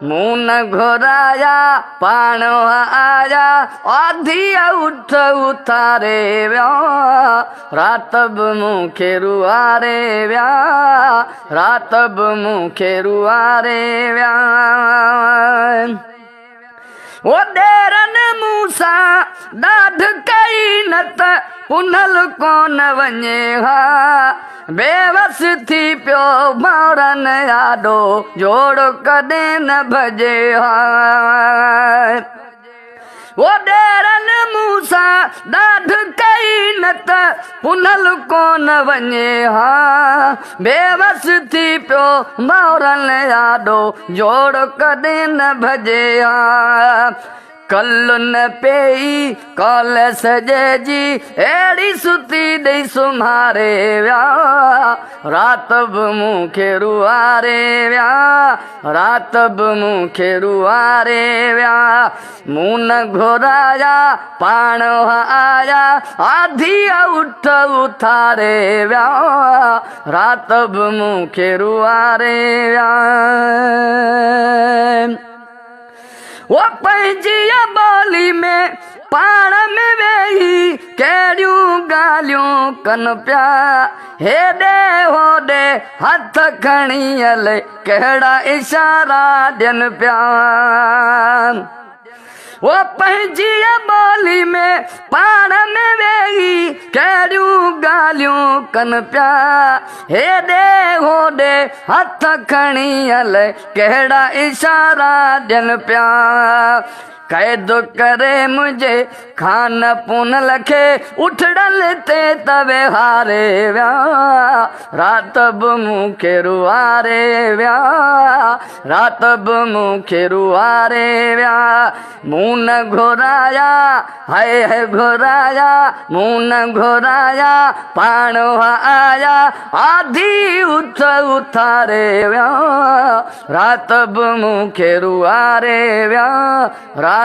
مون نه گهرايا پاڻ آيا، آڌيء اٺ اٿاري ويا، رات به مون کي روئاري ويا، رات به مون کي روئاري ويا. او ڏيرن مون سان ڏاڍ ڪئي نه ته پنهل ڪونه وڃي ها، بيوس ٿي پيو ڀائرن آڏو جوڙ ڪڏهن نه ڀڄي ها. او ڏيرن مون سان ڏاڍ ڪئي نه ته پنهل ڪونه وڃي ها، بيوس ٿي پيو ڀائرن آڏو جوڙ ڪڏهن نه ڀڄي ها. ڪل نه پيئي ڪال سڄي جي، اهڙي ستي ڏئي سمهاري ويا، رات به مون کي روئاري ويا، رات به مون کي روئاري ويا. مون نه گهرايا پاڻ آيا، آڌيء اٺ اٿاري ويا، رات به مون کي روئاري ويا. او پنهنجي ٻولي ۾ پاڻ ۾ ويهي ڪهڙيون ڳالهيون ڪن پيا، هيڏي هوڏي هٿ کڻي الئي ڪهڙا اشارا ڏين پيا. او پنهنجي ٻولي ۾ پاڻ ۾ ويهي ڪهڙيون ڳالهيون ڪن پيا، هيڏي هوڏي هٿ کڻي الئي ڪهڙا اشارا ڏين پيا. قيد ڪري منهنجي خان پونل کي اٺڙل تي ته ويهاري ويا، رات به مون کي روئاري ويا، رات به مون کي روئاري ويا. مون نه گهرايا هاء هاء گهرايا، مون نه گهرايا پاڻ آيا، آڌي اٿ اٿاري ويا، رات به مون کي روئاري ويا، رات.